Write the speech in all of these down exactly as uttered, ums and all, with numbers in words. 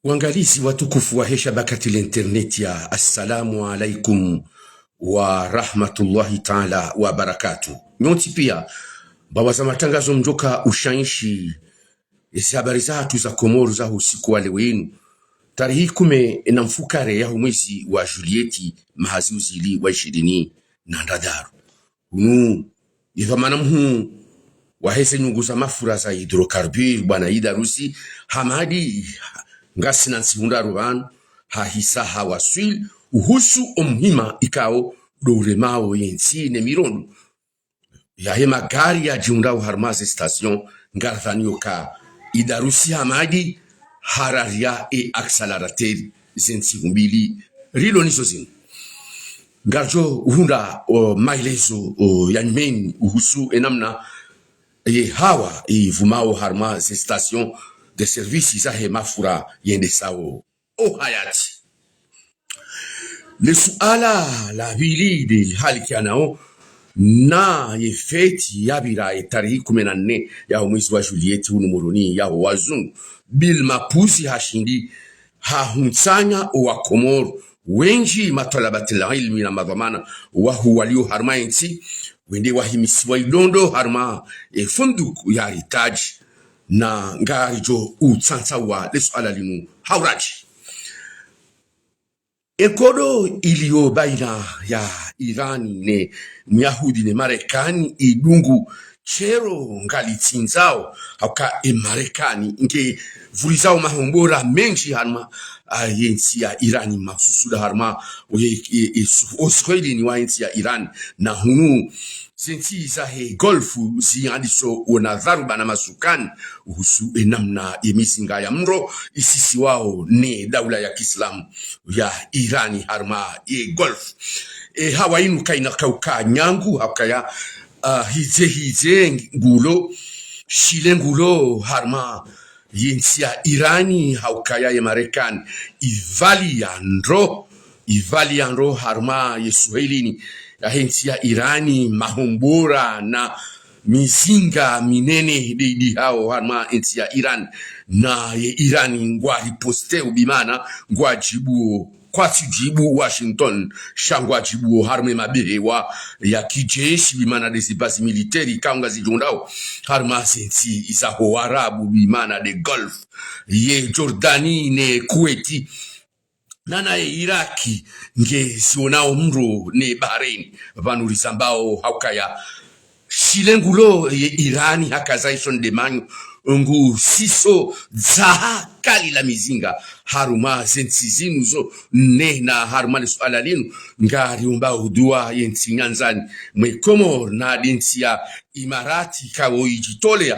Wangalizi watukufu wahe shabakati la internet ya, assalamu alaikum wa rahmatullahi taala wa barakatuh. Nyontsi pia, bawa za matangazo mdjoka ushainshi ezi habari zahatru za Komori za usiku wa leo inu, tarehi kume na mfukare yaho mwezi wa Julieti, maha zihwi zili wa ishirini na ndraru. Hunu, ye dhwamana mhuu waheze nyungu za mafura za hydrocarbures, bwana Idarusi Hamadi, ngasina ntsihu ndraru pvanu, hahisa hawaswili, uhusu omuhima ikao ndo uremao yentsi ne mirongo yahe magari yadjihundrao harumwa ze station. Ngaridhaniyo ka Idarusi Hamadi hararia e accélérateur ze ntsihu mbili rilo nizo zinu. Ngaridjo uhundra, o, maelezo, o, ya nyumeni uhusu enamna ye hawa ivumao harumwa ze station de service zahe mafura yendesao o hayati. Le suala la pvili de lihalikianao na ye feti yapvira ye tarehi kume na nne yaho mwezi wa Julieti hunu Moroni, yaho wazungu Bill Mapussi hashindi hahuntsanya owakomori wendji, matwalabatil ilmi na madhwamana wahuu walio harumwa yentsi, wende wahimisiwa idondo harumwa e funduku ya Heritage. Na ngaridjo utsantsaua le suala linu ha uradji. Enkodo ilio baina ya Irani ne Myahudi ne Marekani idungu shero ngalitsindzao, hauka e Marekani nge vulizao mahombora mendji harumwa, ah, yentsi ya Irani, mahsusu nda harumwa, o, e, e, e, su-, o suhwelini wa yentsi ya Irani. Na hunu zentsi zahe Golfu ziandiso ona dharuba na masukani uhusu enamna ye mizinga ya mro isisiwao ne daula ya kiislamu ya Irani harumwa ye Golfu. E hawa inu kaina kauka nyangu, haukaya, ah, hidze hidze ngulo, shile ngulo harumwa yentsi ya Irani, haukaya ye Marekani ivaliya ndro, ivaliya ndro harumwa ye suhwelini yahe ntsi ya Irani, mahombora na mizinga minene de idihao harumwa yentsi ya Irani. Na ye Irani ngwariposteo, bimana ngwadjibuo, kwatsi djibu Washington, sha ngwadjibuo harumwa e mabehewa ya kijeshi, bimana de ze bases militaires ikao ngazidjihundrao harumwa zentsi zaho Warabu, bimana de Golfu, ye Jordani ne Kuweti, na naye Iraki ngezionao mro ne Bahrain. Pvanu rizambao haukaya shile ngulo ye Irani haka zaison de manyo ngusiso dzaha kali la mizinga harumwa zentsi zinu zo nne. Na harumwa le suala linu ngariomba udua yentsi nyandzani mwe Komori na de ntsi ya Imarati kawo idjitolea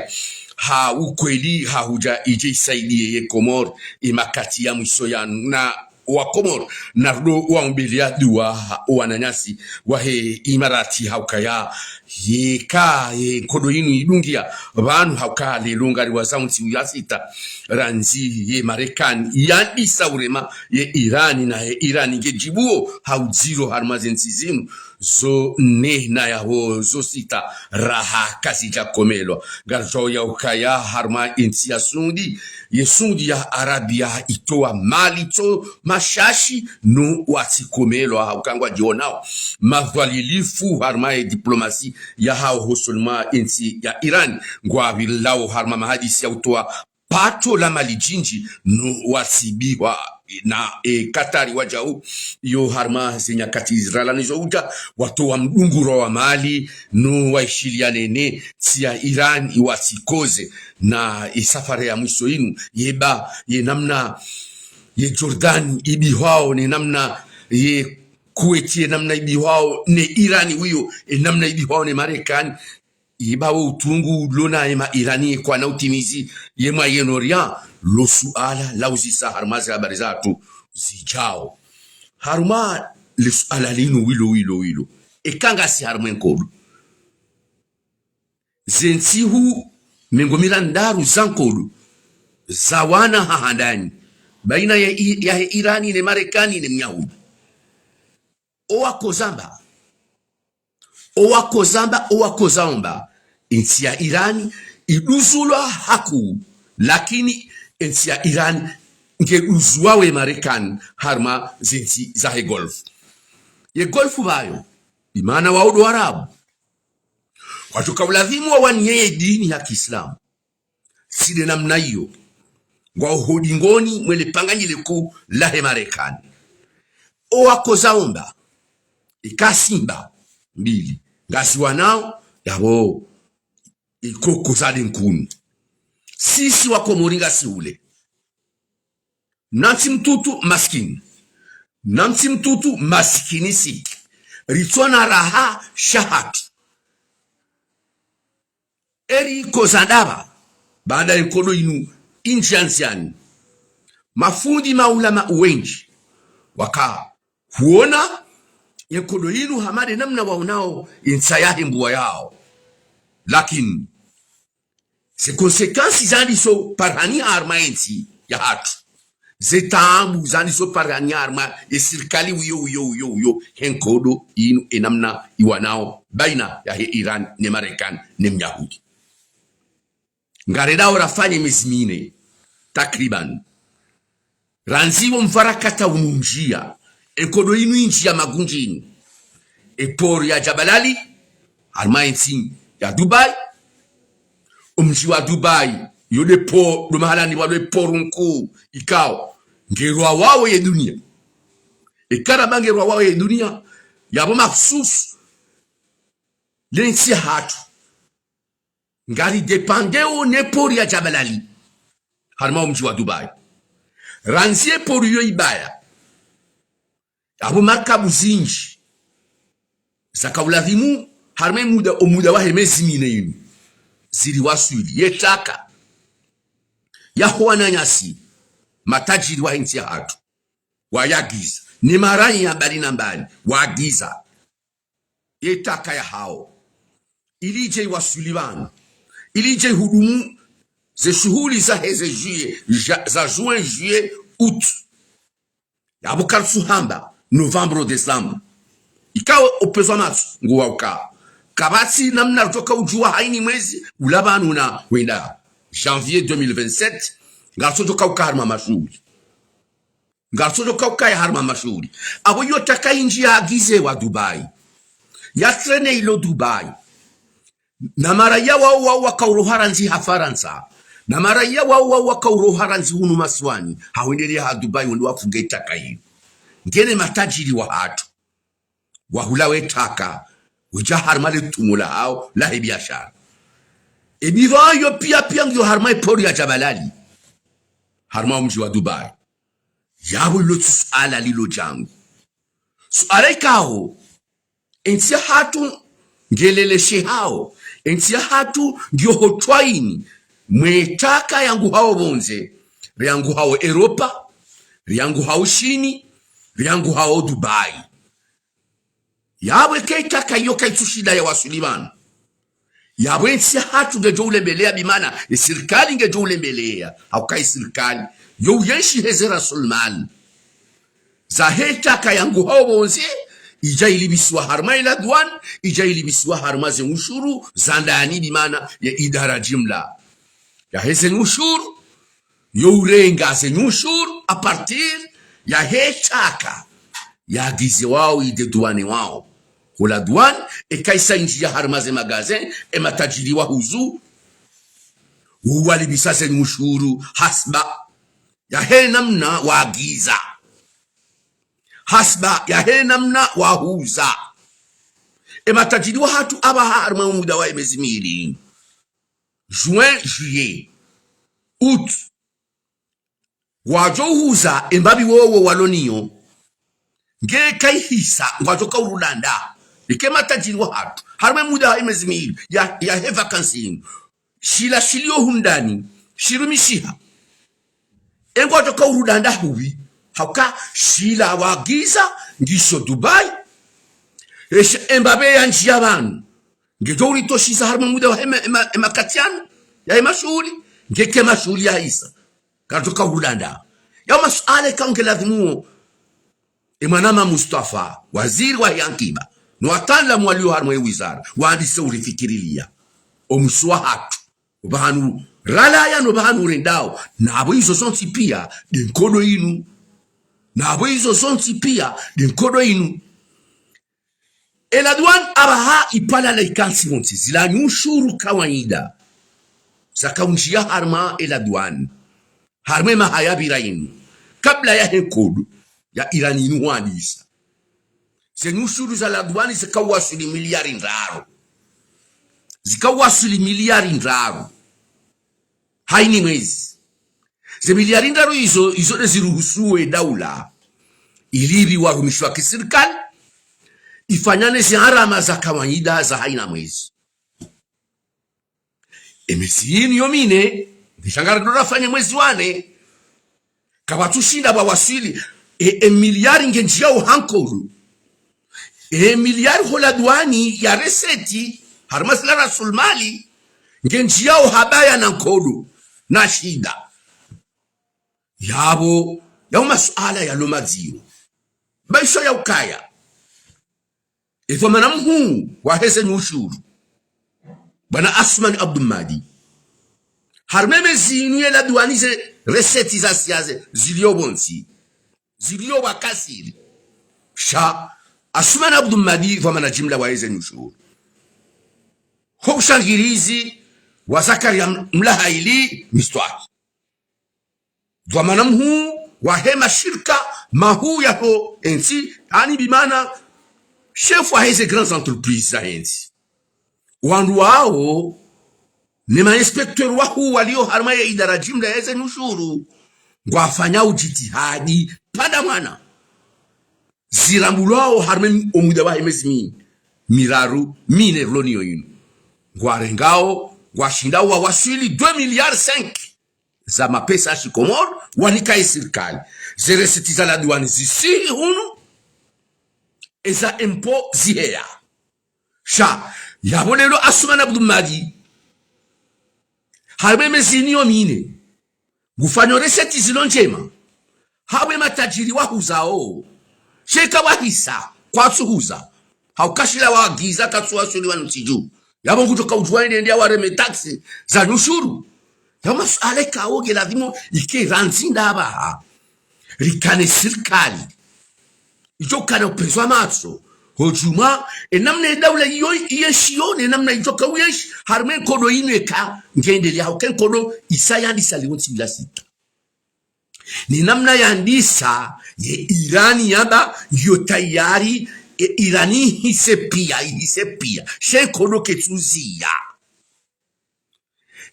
ha ukweli, ha hudja idje isaidiye ye Komori e makati ya mwiso yanu. Na Wakomori narudo waombelea dua wananyasi wahe Imarati, haukaya yeka ye nkodo inu idungia pvanu, hauka leo ngariwazao ntsi ya sita randzi ye Marekani yandisa urema ye Irani, na ye Irani ngedjibuo ha udziro harumwa zentsi zinu zo nne na yaho zo sita raha kazidjakomelwa. Ngaridjuao yaukaya harumwa entsi ya Suudi, ye Suudi ya Arabia itowa mali tso mashashi no watsikomelwa, hauka ngwadjionao madhwalilifu harumwa ye diplomasi yahao hosoni mwa entsi ya Irani. Ngwapvilao harumwa mahadisi ya utowa pato la mali djindji no watsibihwa na, e, Katari wadjau, yo harumwa ze nyakati ziralani zo udja, watowa mdunguro wa mali no waishiliane ne ntsi ya Irani iwatsikoze. Na e safari ya mwiso inu, yeba ye namna ye Jordani ibihwao ne namna ye Kuweti ye namna ibihwao ne Irani, wiyo e namna ibihwao ne Marekani. Iba wo utungu ulo naye ma Irani kwana utimizi ye Moyen-Orient, lo suala lauzisa harumwa ze habari zahatru zidjao. Harumwa le suala linu wilo, wilo, wilo. Eka ngasi harumwa enkodo, ze ntsihu mengo mirandraru za nkodo zawana ha handani baina ya i-, yahe Irani ne Marekani ne Myahudi. Owakozamba, owakozamba, owakozaomba entsi ya Irani iduzulwa hakuu, lakini entsi ya Irani nge uzuwa we Marekani harumwa zentsi zahe Golf. Ye Golf pvayo, imana wa udo Arabu. Kwatsokao ulazimu wawaniye ye dini ya kiislamu. Tsi nde namna iyo, ngwao ho dingoni mwe le panga nyi le kuu lahe Marekani. Owakoza omba, ika simba mbili, ngasi wanao, yapvo, iko koza le nkunu. Sisi Wakomori ngasi hule. Nantsi mtutu masikini. Nantsi mtutu masikini siki. Ritsona raha shahatru. Eri koza ndapvi, baada ye nkodo inu indjia ndziani. Mafundi maulama wendji waka huona ye nkodo inu hama nde namna waonao intsa yahe mbuwa yao. Lakini ze conséquences zandiso parihani harumwa yentsi yahatru, ze taabu zandiso parihani harumwa ye sirikali uyo, uyo, uyo, uyo, he nkodo inu enamna iwanao baina yahe Iran ne Marekani ne Myahudi. Ngarendao rafanye mezi mine, takriban. Randzi wo mfarakata unu undjia, enkodo inu indjia magundjini. E port ya Jabalali, harumwa yentsi ya Dubai. Omdji wa Dubai, yo nde port, ndo mahala ni pvwalo e port nkuu, ikao nge rwawao ye dunia. Eka ramba nge rwawao ye dunia, yapvo mahususu, le ntsi yahatru ngari dépendéo ne port ya Jabalali, harumwa omdji wa Dubai. Randzi e port iyo ibaya, yapvo markabu zindji zaka ulazimu harumwa omuda, omuda wahe mezi mine inu, ziri waswili. Ye taka yaho wananyasi matajiri wahe ntsi yahatru wayagiza, ne maraya mbali na mbali wagiza ye taka yahao, ili idje iwaswili pvanu, ili idje ihudumu ze shuhuli zaheze juillet, ja-, za juin, juillet, août. Yapvo karitsu hamba novembre, décembre. Ikao opvwadzwa matso nguwauka. Kapvatsi namna ridjoka udjuwa hayina mwezi ula pvanu na hwenda janvier deux mille vingt-sept, ngaritso djoka uka harumwa mashuhuli. Ngaritso djoka ukaya harumwa mashuhuli. Apvo iyo taka indji yaagize wa Dubai. Ya traîner ilo Dubai. Na maraya wao wao waka uroha randzi ha Farantsa. Na maraya wao wao waka uroha randzi hunu masiwani. Hahwendelea ha Dubai wende wafunge taka iyo. Ngene matajiri wahatru wahula we taka, udja harumwa le tumo lahao lahe biashara. E bidhwaa iyo pia pia ngiyo harumwa e port ya Jabalali, harumwa omdji wa Dubai. Yapvo ilo tsi suala lilo djangu. Suala ikao, entsi yahatru ngeleleshehao, entsi yahatru ngiyo hotwaini mwe taka yanguhao pvondze, riyanguhao Europa, riyanguhao Shini, riyanguhao Dubai. Yapvo eka itaka iyo kaitsu shinda yawaswili pvanu, yapvo entsi yahatru ngedjo ulembeleya, bimaana ye sirikali ngedjo ulembeleya, hauka ye sirikali yo uyenshi heze rasul mali zahe taka yanguhao pvondze, idja ilipvisiwa harumwa ila douane, idja ilipvisiwa harumwa ze ushuru za ndani, bimaana ye idara jimla yaheze ushuru, yo urenga ze ushuru à partir yahe taka yaagize wao, idédouané wao. Hula douane, eka isa indjia harumwa ze magasin, e matajiri wahuzu, uwalipvisa ze ushuru hasba yahe namna waagiza. Hasba yahe namna wahuza. E matajiri wahatru apvaha harumwa omuda wa emezi mili, juin, juillet, août, ngwadjo uhuza embapvi wowo walo nayo. Nge kaihisa, ngwadjoka urudanda. Eka e matajiri wahatru, harumwa omuda wa emezi mili ya, yahe vacances inu, shila shilio hundani shirumishiha, e ngwadjoka urudanda hupvi? Hauka shila waagiza ngisho Dubai. Esha embapvi yandjia pvanu, ngedjo uritoshiza harumwa omuda wa ema, ema, emakati yanu yahe mashuhuli. Nge eka e mashuhuli yahisa, ngaridjoka urudanda. Yao masuala ikao nge lazimu wo e mwanama Mustafa, waziri wahe ankiba, no wataalamu walio harumwa e wizara, wandise urifikirilia omwiso wahatru, opvahanu Ralaya no pvahanu rendao. Na apvo izo zontsi pia nde nkodo inu. Na apvo izo zontsi pia nde nkodo inu. E la douane apvaha ipvala la ikantsi pvontsi, zila nyushuru kawaida zakaundjia harumwa e la douane harumwa e maha yapvira inu, kabla yahe nkodo ya Iran inu hwandisa. Ze nyushuru za la douane zikawaswili miliyari ndraru. Zikawaswili miliyari ndraru haina mwezi. Ze miliyari ndraru izo, izo nde ziruhusuwe daula ili ipvi warumishwa kisirikali, ifanyane ze gharama za kawaida za haina mwezi. E mezi inu yo mine, nde sha ngaridjo rafanye mwezi wa nne, kapvatsu shinda pvawaswili, e, e miliyari ngendjiyao ha nkodo. E miliyari ho la douane ya recette, harumwa zila rasul mali, ngendjiyao ha baya na nkodo, na shinda. Yapvo, yao masuala yalo madziro. Baisho ya ukaya. E dhwamana mhuu wahe ze nyushuru, bwana Assoumani Abdoumahdi, harumwa e mezi inu ye la douane ze recette za siasa zilio pvontsi, zilio pvwa kasiri. Sha Assoumani Abdoumahdi, dhwamana jimla wahe ze nyushuru. Ho ushangirizi wa Zakaria Mlahaili Mistwahi, dhwamana mhuu wahe mashirika mahuu yaho entsi, yaani bimaana chef wahe ze grandes entreprises za entsi. Wandru wao ne ma inspecteurs wahuu walio harumwa ye idara jimla yahe ze nyushuru, ngwafanyao jitihadi pvanda mwana zirambulwao harumwa o muda wahe mezi mi-, miraru, mine rilo nayo inu. Ngwarengao, ngwashindao wawaswili deux milliards cinq za mapesa ya shikomori, wanika ye sirikali. Ze recette za la douane zisihi hunu, eza impôt ziheya. Sha, yapvo leo Assoumani Abdoumahdi, harumwa e mezi inu yo mine, ngufanyo recette zilo ndjema. Hapvo e matajiri wahuzao. Sha eka wahisa, kwatsuhuza. Hauka shila wagiza katsuwaswili wanu tsidju. Yapvo ngudjo kaudjuwa ende ndia wareme taxe za nyushuru. Yao masuala ikao nge ladhimu ike randzi ndapvaha. Rikane sirikali idjo kana upvenzwa matso. Ho djumwa, e namna e daula iyo iyenshio, ne namna idjo kauyenshi, harumwa e nkodo inu eka ngendelea, hauka e nkodo isa yandisa leo ntsi bila sita. Ne namna yandisa, ye Iran yamba ngiyo tayari, e Iran ihise pia, ihise pia. Sha e nkodo ketsuziya.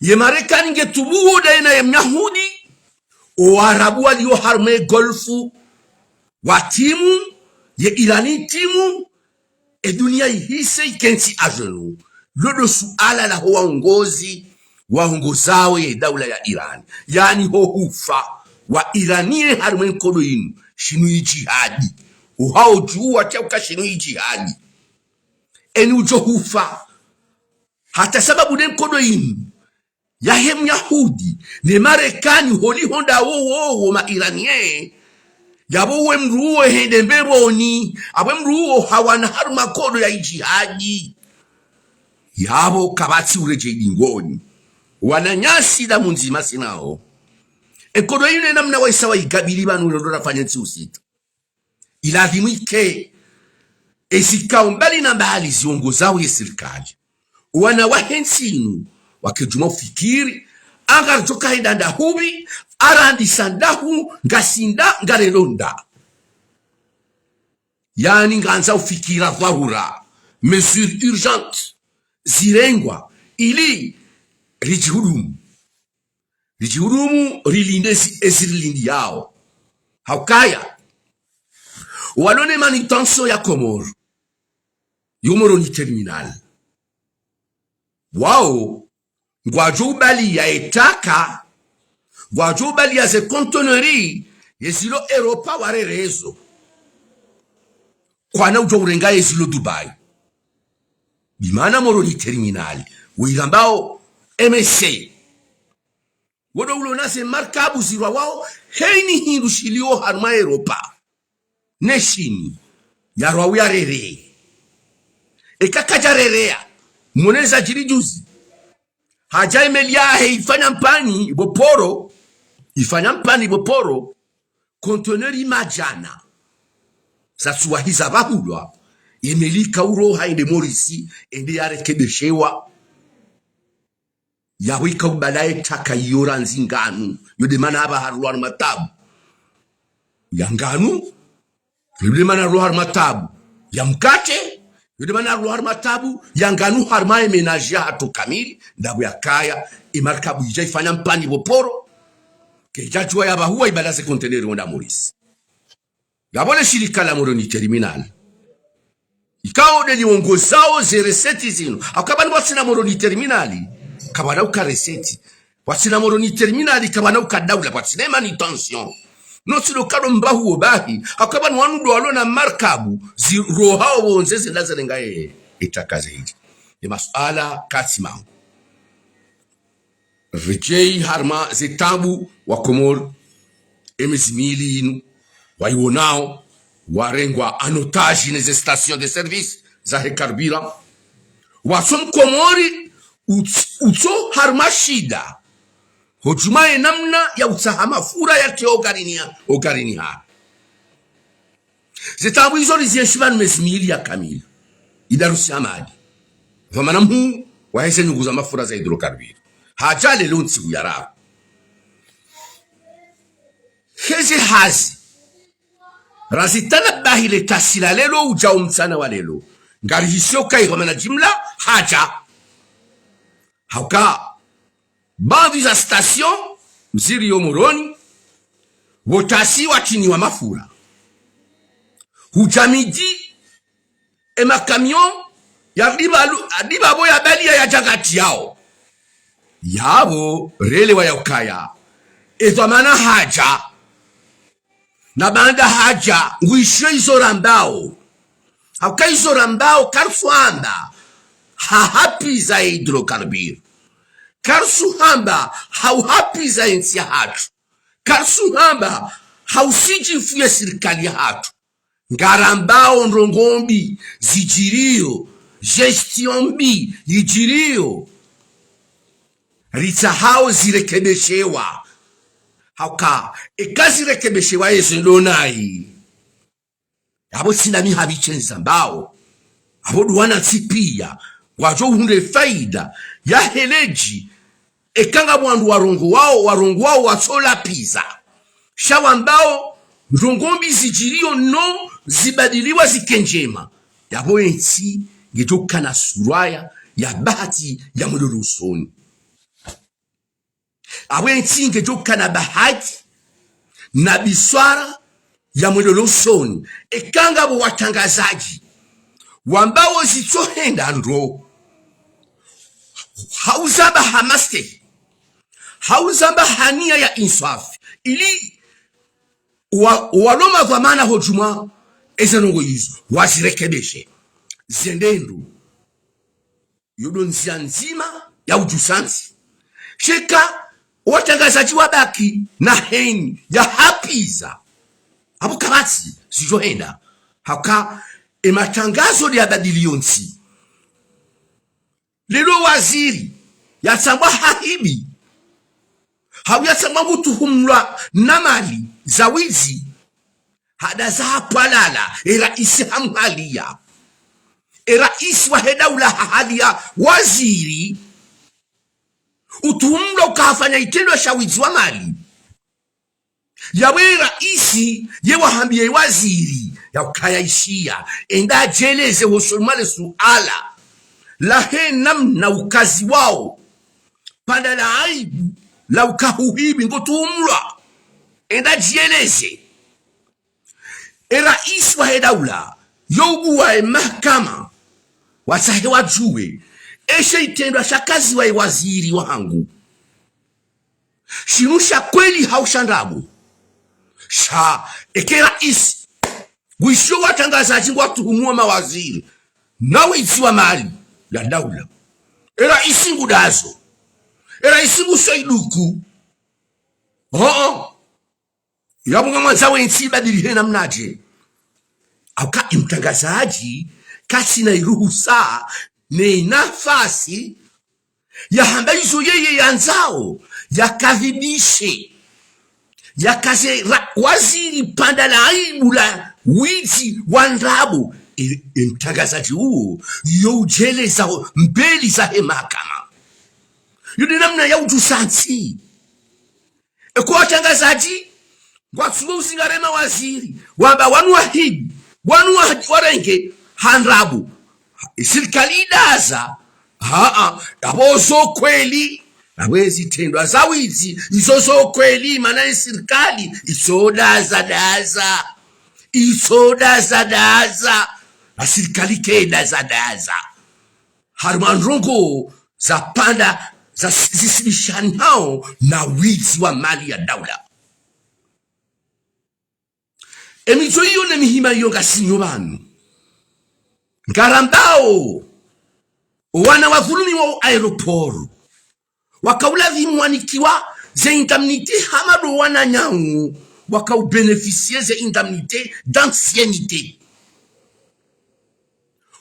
Ye Marekani nge tubuwo daye na ye Myahudi, o Waarabu walio harumwa e Golfu watimu, ye Iran itimu, e dunia ihise ikentsi à genoux. Lo ndo suala la ho waongozi, waongozao ye daula ya Iran. Yaani ho hufa wa Iraniens harumwa e nkodo inu, shinu i jihadi. Ohao djuwa tsi uka shinu i jihadi. Eni udjo hufa. Hata sababu ne nkodo inu yahe Myahudi, ne Marekani holiho nda wo, wo, wo ma Iranien, yapvo we mndru uwo hende mbepvoni, apvo we mndru uwo hawana harumwa nkodo ya ijihadi. Yapvo kapvatsi uredjei dingoni. Wananyasi damu ndzima sinao. E nkodo inu e namna waisa waigabili pvanu leo ndo rafanya ntsi usita. Iladhimu ike ezikao mbali na mbali ziongozao ye sirikali, wana wahe ntsi inu, wake djuma ufikiri, anga ridjo kahenda ndahupvi, arandisa ndahu, ngasi nda, ngarendo nda. Yaani ngandza ufikira dharura, mesures urgentes, zirengwa, ili ridjihudumu. Ridjihudumu, rilinde zi-, ezirilindiyao. Haukaya, walo ne manutention ya Comores, yo Moroni Terminal, wao ngwadjo ubaliya etaka, ngwadjo ubaliya ze conteneurs, yezilo Europa warerezo. Kwana udjo urenga yezilo Dubai. Bimaana Moroni Terminal, wo irambao M S C. Wo ndo ulo na ze markabu zirwawao, heni hindru shilio harumwa Europa. Ne Shini, yarwao yarereye. Eka kadjarereya, mwone zadjiri juzi. Hadja emeli yahe ifanya mpani bo poro, ifanya mpani bo poro, conteneur madjana zatsuwahi zapvahulwa, emeli ikauroha ende Morisi, ende yarekebeshewa. Yapvo ikaubala etraka iyo randzi nganu, yo de mana apvaha rilo harumwa tabu ya nganu, yo de mana rilo harumwa tabu ya mkatre, yo de mana rilo harumwa tabu ya nganu harumwa emenage yahatru kamili, ndapvo yakaya, emarkabu idja ifanya mpani bo poro, kedjadjuwa yapvahuwa ibala ze conteneur wonda Morisi. Ngapvo le shirika la Moroni Terminal. Ikao de liongozao ze recette zinu. Hauka pvanu pvwatsina Moroni Terminal, kapvana uka recette. Pvwatsina Moroni Terminal, kapvana uka daula, pvwatsina manutention. No tsi ndo kado mbahuo bahi. Hauka pvanu wanu ndo walo na markabu, zirohao pvondze zenda zirenga e, etraka zendji. E masuala katsi mangu. Redjei harumwa ze tabu wa Komori, emezi mili inu, waiwonao, warengwa en otage ne ze station de service zahe carburant. Watso Mkomori, uts-, utso harumwa shida. Hodjuma ye namna ya utsaha mafura yake ogarini ya, ogarini ha. Ze tabu izo rizienshi pvanu mezi mili ya kamili. Idarusi Amadi. Pvamana mhuu waheze nyungu za mafura za hydrocarbures. Hadja leo ntsihu ya raru. Heze hazi. Razitanabahi le tasi la leo udjao mtsana wa leo. Ngarihisio kayi pvamana jimla hadja. Hauka baadhwi za station mziri yo Moroni, wo tasi watriniwa mafura. Hudja midi, e makamiyo ya dibalu-, ya dibapvo ya baliya yadja ngati yao. Yapvo relewa yaukaya, e dhwamana hadja. Na baanda hadja, ngwishiyo izo rambao. Hauka izo rambao, kartsu hamba ha hapviza e hydrocarbures. Kartsu hamba ha uhapviza entsi yahatru. Kartsu hamba ha usidjifu ye sirikali yahatru. Ngarambao ndrongoo mbi zidjiriyo, gestion mbi yidjiriyo. Ritsahao zirekebeshewa. Hauka, eka zirekebeshewa ezo ndo nayi. Apvo tsi nami hapvi tsendza mbao. Apvo ndo wanantsi piya, wadjo hundre faida, ya heledji, eka ngapvo wandru warongowao, warongowao watsolapviza. Sha wambao, ndrongoo mbi zidjiriyo no zibadiliwa zike ndjema. Yapvo entsi, ngedjo kana surwaya, ya bahati, ya mwendolo usoni. Apvo entsi ngedjo kana bahati na biswara ya mwendolo usoni. Eka ngapvo watrangazadji wambao zitsohenda ndro, ha uzamba ha mastehi, ha uzamba ha niya ya inswafi, ili wa, walo madhwamana hodjuma eze ndrongoo izo, wazirekebeshe, zende ndro. Yo ndo ndzia ndzima ya udjusa ntsi. Sha eka watrangazadji wabaki na haini ya hapviza, apvo kapvatsi zidjohenda. Hauka e matrangazo nde yabadiliyo ntsi. Leo waziri yatsambwa hahibi, hau yatsambwa ngutuhumulwa na mali za widzi. Hadaza hapvalala, e raisi hamhaliya. E raisi wahe daula hahaliya waziri utuhumulwa uka hafanya itrendwa sha widzi wa mali. Yapvo e raisi ye wahambiye waziri yaukaya ishiya, enda djeleze hosoni mwa le suala lahe namna ukaziwao pvanda la aibu la uka huhibi ngutuhumulwa. Enda djeleze. E raisi wahe daula, yo ubuwa e mahakama, watsahe wadjuwe eshe itrendwa shakaziwa e waziri wahangu, shinu sha kweli hau sha ndrabo. Sha eka e raisi, ngwishiyo watrangazadji ngwatuhumuo mawaziri na widzi wa mali ya daula, e raisi ngudazo. E raisi nguso iduku. Oh, oh. Yapvo ngamwandzo entsi ibadilihe namnadje? Hauka e mtrangazadji katsina iruhusa ne nafasi Yahamba izo yeye yandzao, yakadhibishe. Yakaze ra-, waziri panda la aibu la widzi wa ndrabo. E, e mtrangazadji uwo, yo udjeleza mbeli zahe mahakama. Yo nde namna ya udjusa ntsi. Eka watrangazadji, ngwatsuwo uzingare mawaziri, wamba wanu wahibi, wanu wa-, warenge, ha ndrabo. Sirikali idaza, haa, apvo zo kweli. Apvo ezitrendwa za widzi, izo zo kweli, mana ye sirikali, itsodaza daza. Itsodaza daza. Na sirikali kedaza daza. Harumwa ndrongoo za panda za si-, zisibishanihao na widzi wa mali ya daula. Emizo iyo ne mihima iyo ngasinyo pvanu. Ngarambao, owana wadhulumiwa o aéroport. Waka uladhimu wanikiwa ze indemnités hama ndo wananyangu. Waka ubénéficier ze indemnités d'ancienneté.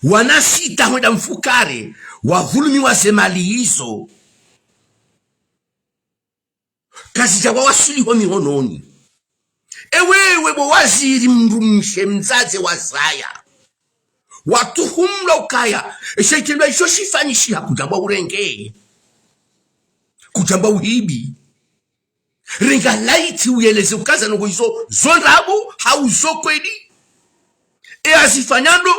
Wana sita hwenda mfukare, wadhulumiwa ze mali izo. Kazidja wawaswili ho mihononi. Ewewe bo waziri mdrumshe mdzadze wa zaya. Watuhumlwa ukaya, eshe itrendwa isho shifanyishiha kudjambwa urenge. Kudjambwa uhibi. Renga laiti uyeleze ukaza ndrongoo izo, zo ndrabo, hau zo kweli. E azifanya ndo,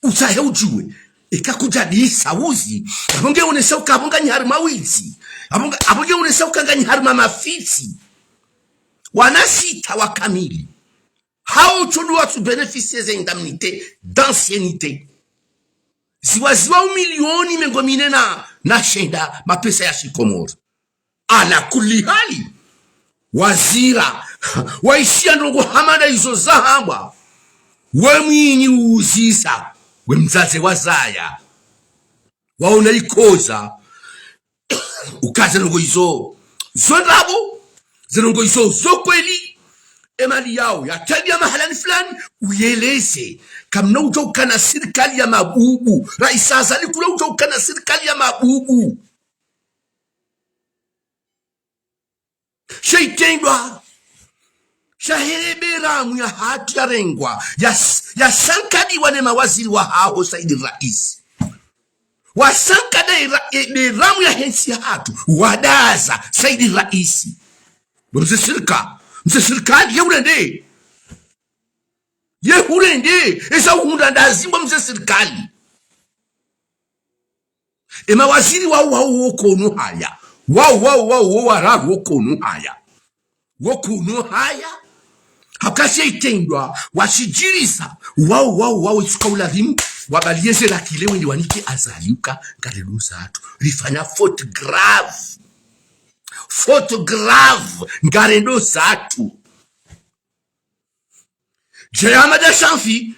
utsahe udjuwe. Eka kudjadisa uzi. Apvo nge onesa uka apvo nganyi harumwa widzi. Apvo nga-, apvo nge onesa uka nganyi harumwa mafitsi. Wana sita wa kamili. Hao tsu ndo watsu bénéficier ze indemnités d'ancienneté. Ziwa ziwa o milioni mengo mine na, na shenda mapesa ya shikomori. Ala kulli hali. Waziri, waishiya ndrongoo hama nda izo zahambwa. We mwinyi uzisa. We mdzadze wa zaya. Waona ikoza. Ukaze ndrongoo izo. Zo ndrabo. Ze ndrongoo izo zo kweli. Emali yao yatraliya mahalani fulani. Uyeleze. Kamna udjo ukana sirikali ya mabubu. Raisi Azali kula udjo ukana sirikali ya mabubu. She itrendwa. Shahe beramu yahatru yarengwa. Yas-, yasankadiwa ne mawaziri wahaho Saidi Raisi. Wasankada ira-, e, beramu yahe ntsi yahatru. Wadaza Saidi Raisi. Bo mze sirika-, mze sirikali, ye urende. Ye urende, eza uhundra ndazi mbo mze sirikali. Emawaziri wao, wao, woko no haya. Wao, wao, wao, wo wararu woko no haya. Woko no haya. Haka she itrendwa, washidjirisa. Wao, wao, wao, itsuka uladhimu. Wabaliye ze lakile wende wanike Azali uka ngarendo zatru. Rifanya faute grave. Faute grave. Ngarendo zatru. Djae Ahamada Shanfi,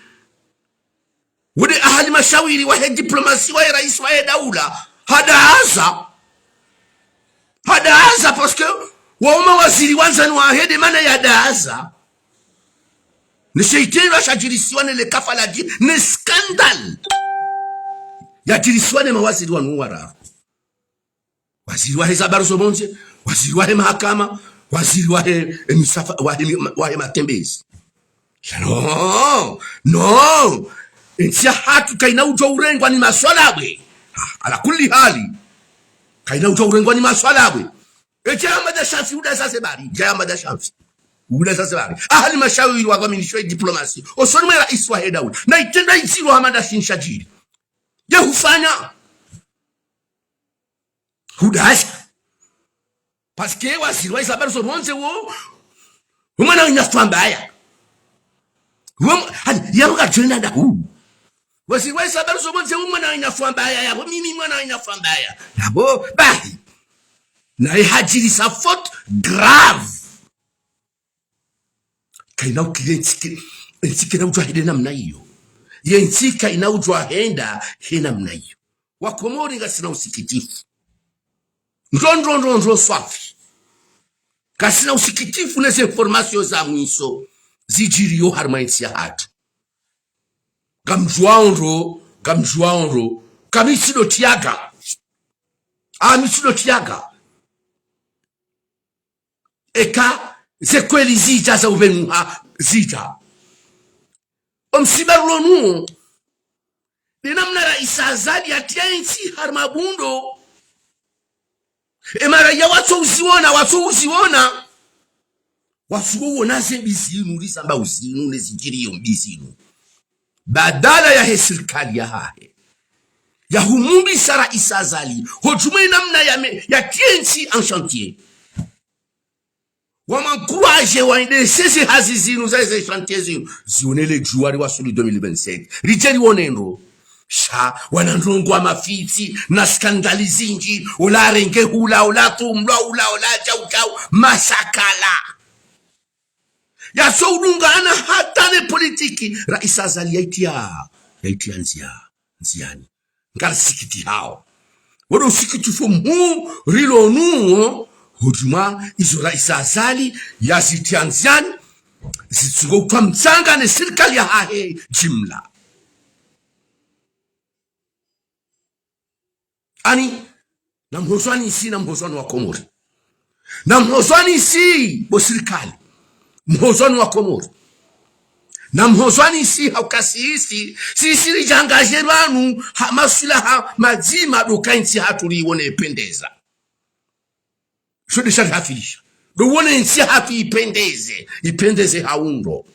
wo nde ahali mashawiri wahe diplomasi wahe raisi wahe daula, hadaza. Hadaza parce que wao mawaziri wandzani wahe nde mana yadaza. Ne she itrendwa shadjirisiwa ne le kafaladi, ne scandale. Yadjirisiwa ne mawaziri wanu wararu. Waziri wahe za habari zo pvondze, waziri wahe mahakama, waziri wahe, e, misafa-, wahe mi-, wahe matembezi. Sha no, no. Entsi yahatru kaina udjo urengwa ni maswalabwe. Ha, ala kulli hali. Kaina udjo urengwa ni maswalabwe. E, Djae Ahamada Shanfi, udaza ze habari. Djae Ahamada Shanfi. Udaza ze habari. Ahali mashawiri wadhwaminishiwa diplomasi. Osoni mwe raisi wahe daula. Na itrendwa idziro hama nda shinu shadjiri. Ye hufanya. Hudaza. Parce que waziri wahe za habari zo pvondze wo, wo mwana wa nyafwambaya. Wo mwa-, hani, yabo kadjwenda nda hu. Waziri wahe za habari zo pvondze wo mwana wa nyafwambaya, yabo mimi mwana wa nyafwambaya. Yabo, bahi. Naye hadjirisa faute grave. Kaina ukile entsi ke-, entsi kaina udjwa hende namna iyo. Ye ntsi kaina udjwa henda he namna iyo. Wakomori ngasina usikitifu. Ndro, ndro, ndro, ndro swafi. Ngasina usikitifu ne ze informations za mwiso zidjiriyo harumwa entsi yahatru. Ngamdjuwao ndro, ngamdjuwao ndro. Kamisi ndo tiyaga. Ami tsi ndo tiyaga. Eka ze kweli zidja za upvenuha zidja. Omsiba rilo nuwo, nde namna Raisi Azali yatriya entsi harimwa bundo. Emaraya watso uziona, watso uziona. Watso uona ze mbi zinu, rizamba uzinu, ne zidjiriyo mbi zinu. Badala yahe sirikali yahahe, yahumumbisa Raisi Azali, hodjumwe namna yame, yatriya entsi en chantier. Wamwankuraje, waendeshe ze hazi zinu, za ze chantier zinu. Zionele djuwa riwasuli deux mille vingt-sept. Ridje rione ndro. Sha, wana ndrongo wa mafitsi, na skandali zindji, ola renge hula, ola tumlwa hula, ola djau djau, masakala. Yatso udungana hata ne politiki, Raisi Azali yayitriya, yayitriya ndzia, ndziani. Ngarisikitihao. Wodo usikitifo mhuu rilo nuwo, hodjumwa izo Raisi Azali yazitriya ndziani, zitsungo utwa mtsanga ne sirikali yahahe jimla. Ani, namhozwani ntsi, namhozwani wa Komori. Namhozwani ntsi, bo sirikali. Mhozwani wa Komori. Namhozwani ntsi, hauka sisi, sisi ridjangaje pvanu, ha maswilaha madzima, ndo uka entsi yahatru rione ipendeza. Sho nde sharihafilisha. Ndo uone entsi yahatru ipendeze, ipendeze ha undro.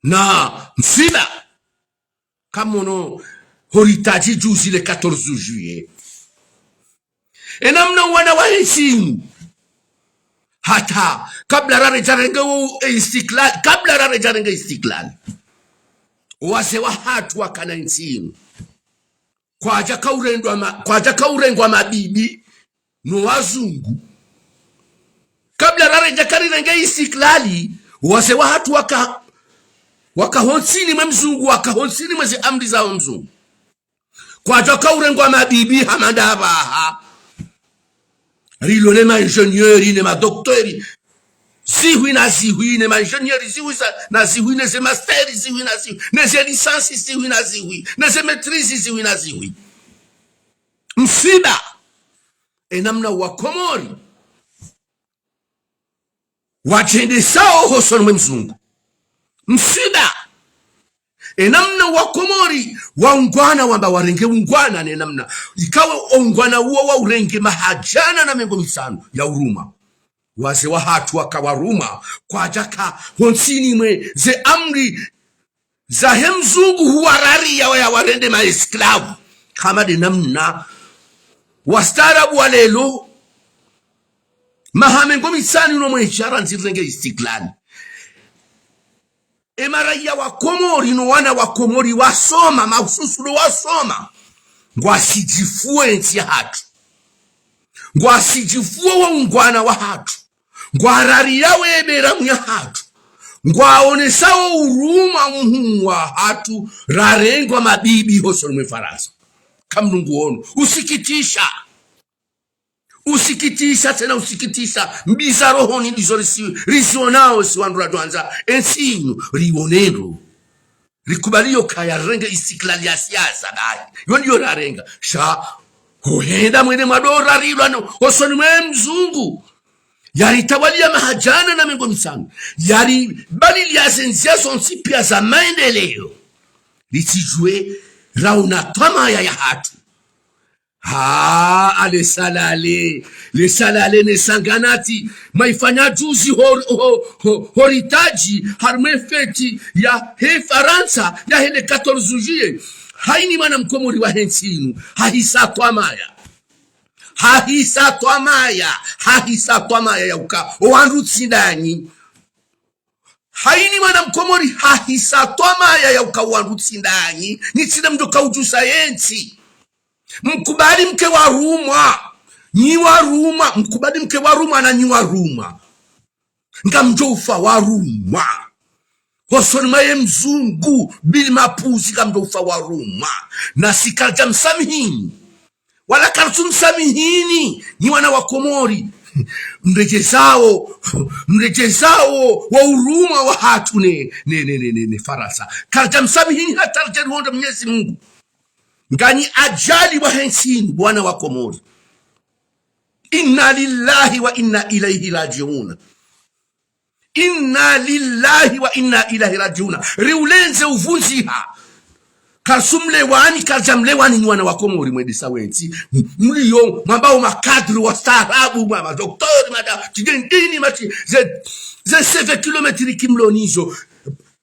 Na msiba, kamono horitadji juzi le quatorze juillet. Enamna wana wahe ntsi inu. Hata, kabla raredja renge wo, e, istiklal, kabla raredja renge istiklal. Wazee wahatru wakana entsi inu. Kwadjaka urendwa ma-, kwadjaka urengwa mabibi, no wazungu. Kabla raredja karirenge istiklali, wazee wahatru waka, waka hontsini mwe mzungu, waka hontsini mwe ze amri za mzungu. Kwadjaka urengwa mabibi hama ndapvaha. Rilo ne ma ingénieur, ne ma docteur. Zihwi na zihwi, ne ma ingénieur zihwi za, na zihwi, ne ze master zihwi na zihwi, ne ze licence zihwi na zihwi, ne ze maîtrise zihwi na zihwi. Msiba. Enamna wa Komori wadjendesao hosoni mwe mzungu. Msiba. Enamna wa Komori waungwana wamba warenge ungwana ne namna. Ikawo ungwana uwo waurenge maha djana na mengo mitsanu ya urumwa. Wazee wahatru waka warumwa, kwadjaka hontsini mwe ze amri zahe mzungu huwarariya waya warende ma esclaves. Hama nde namna wastaarabu wa leo, maha mengo mitsanu no mwedja randzi rirenge istiklali. Emaraya wa Komori no wana wa Komori wasoma, mahususu ndo wasoma. Ngwasidjifuwo entsi yahatru. Ngwasidjifuwo wo ungwana wahatru. Ngwarariya we beramu yahatru. Ngwaonesao urumwa mhuu wahatru, rarengwa mabibi hosoni mwe Farantsa. Kamnungu ono. Usikitisha. Usikitisha, tsena usikitisha. Mbi za rohoni ndizo risi-, rizionao si wandru radjwandza entsi inu rione ndro. Rikubali yo kaya renge istiklali ya siasa bahi. Yo ndiyo rarenga. Sha, hohenda mwene mwa ndo rarilwa no hosoni mwe mzungu. Yaritawaliya maha djana na mengo mitsanu. Yaribaliya ze ndzia zontsi piya za maendeleo. Ritsidjuwe rauna twamaya yahatru. Ha, ale Salalé, le Salalé ne Sanganati, mwaifanya juzi ho, ho, ho, horitadji, harumwa e fête yahe Farantsa, yahe le quatorze juillet. Haini mwana mkomori wahe ntsi inu, hahisa twamaya. Hahisa twamaya, hahisa twamaya ya uka, owandru tsi ndanyi. Haini mwana mkomori, hahisa twamaya ya uka owandru tsi ndanyi, ni tsi nde mdjo ka udjusa ye ntsi. Mkubali mke warumwa. Nyi warumwa. Mkubali mke warumwa na nyi warumwa. Ngamdjo ufa warumwa. Hosoni mwaye mzungu, bili mapuzi ngamdjo ufa warumwa. Na si karidja msamihini. Wala karitsu msamihini, nyi wana wa Komori. Mredjezao, mredjezao wo urumwa wahatru ne, ne, ne Farantsa. Karidja msamihini hata ridje rihundre Mwenyezi Mungu. Nganyi ajali wahe ntsi inu, bo wana wa Komori. Inna lillahi wa inna ilayhi rajiuna. Inna lillahi wa inna ilayhi rajiuna. Riulendze uvundziha. Karitsumlewani, karidjamlewani nyi wana wa Komori mwendesa wentsi. M-, mliyo, mwambao makadri wastaarabu, mwa, madoktori, mada, tsidjendini, matsi, ze, ze seve kilometri kimlonizo.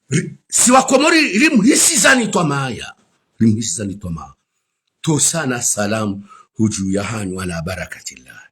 Ri-, si wa Komori, rimhisizani twamaya. Rimhisizani twamaya. Ntsotsana salamu hudju yahanyu ala barakatillah.